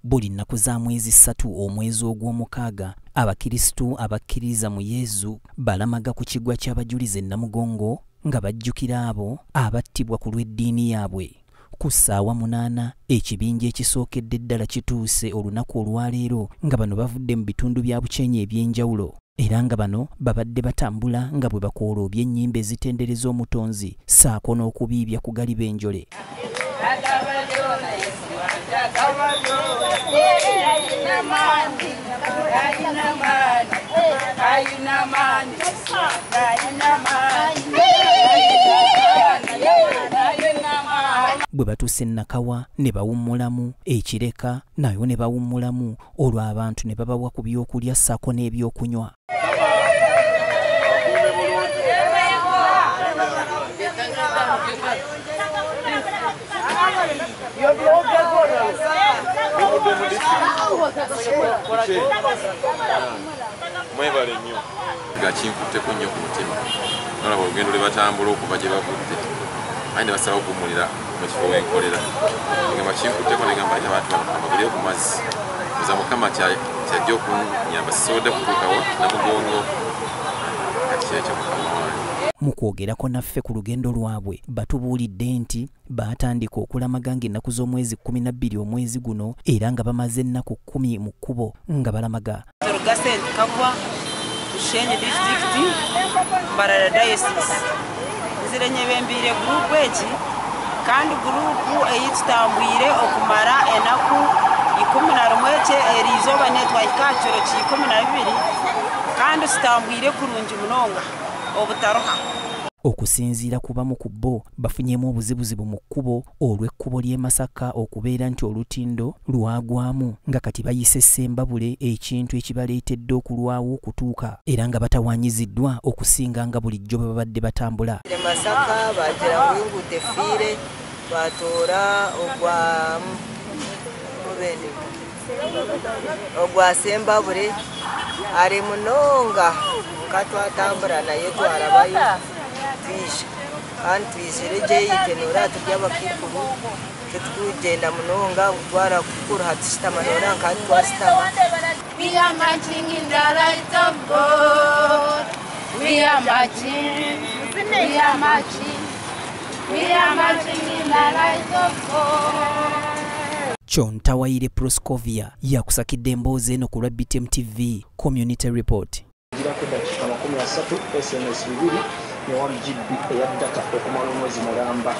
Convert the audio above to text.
Buli nnaku za mwezi 3 omwezi ogw'omukaaga abakristu abakkiriza mu Yezu balamaga ku kigwa ky'abajulizi Namugongo nga bajjukira abo abattibwa ku lw'eddiini yaabwe. Ku ssaawa 8 ekibinja ekisookedde ddala kituuse olunaku olwaleero nga bano bavudde mu bitundu bya Bukyenyi eby'enjawulo era nga bano babadde batambula nga bwe bakooloobya ennyimba ezitendereza omutonzi ssaako n'okubiibya ku galiba enjole. Bwe batuuse Nakawa ne bawummulamu, Ekireka nayo ne bawummulamu, olwo abantu ne babawa ku byokulya ssaako n'ebyokunywa. Mwebale nnyo nga kinkutteko nnyo ku mutima nolaba olugendo lwe batambula okuva gye bavudde aye ne basalawo okuwummulira mu kifo wenkolera ngamba kinkutteko negamba abantu bano ku mazzi oza Mukama kyajja okunyamba sisobodde kutuukawo Namugongo kati kyekyo Mukama wange. Mu kwogerako naffe ku lugendo lwabwe batubuulidde nti baatandika okulamaga ng'ennaku z'omwezi 12 omwezi guno era nga bamaze ennaku 10 mu kkubo nga balamaga. Kagwa Bushenyi district Mbarara diocese nzire nyebembire group eki kandi group eyitutambwire okumara enaku 11 erizoba netwahika kiro 12 kandi tutambwire kurungi munonga obutaroha. Okusinziira ku bamu ku bo bafunyemu obuzibuzibu mu kkubo olw'ekkubo ly'e Masaka okubeera nti olutindo lwagwamu nga kati bayise Ssembabule ekintu ekibaleetedde okulwawo okutuuka era nga batawaanyiziddwa okusinga nga bulijjo bwe babadde batambula. Masaka bagira ngu enguudo efiire batoora ogwa Ssembabule ari munonga nka twatambura naye twarabayo kandi twizire gye itenura turya abakikuru tukugenda munonga twara kukuru hatishitama nora kandi twasitama. We are marching in the light of God. We are marching, we are marching, we are marching in the light of God. Chontawaire Proscovia yakusakidde emboozi eno ku lwa BTM TV Community Report. Girako dakiika 30 SMS 2 ne 1 GB eya data okumala omwezi mulamba.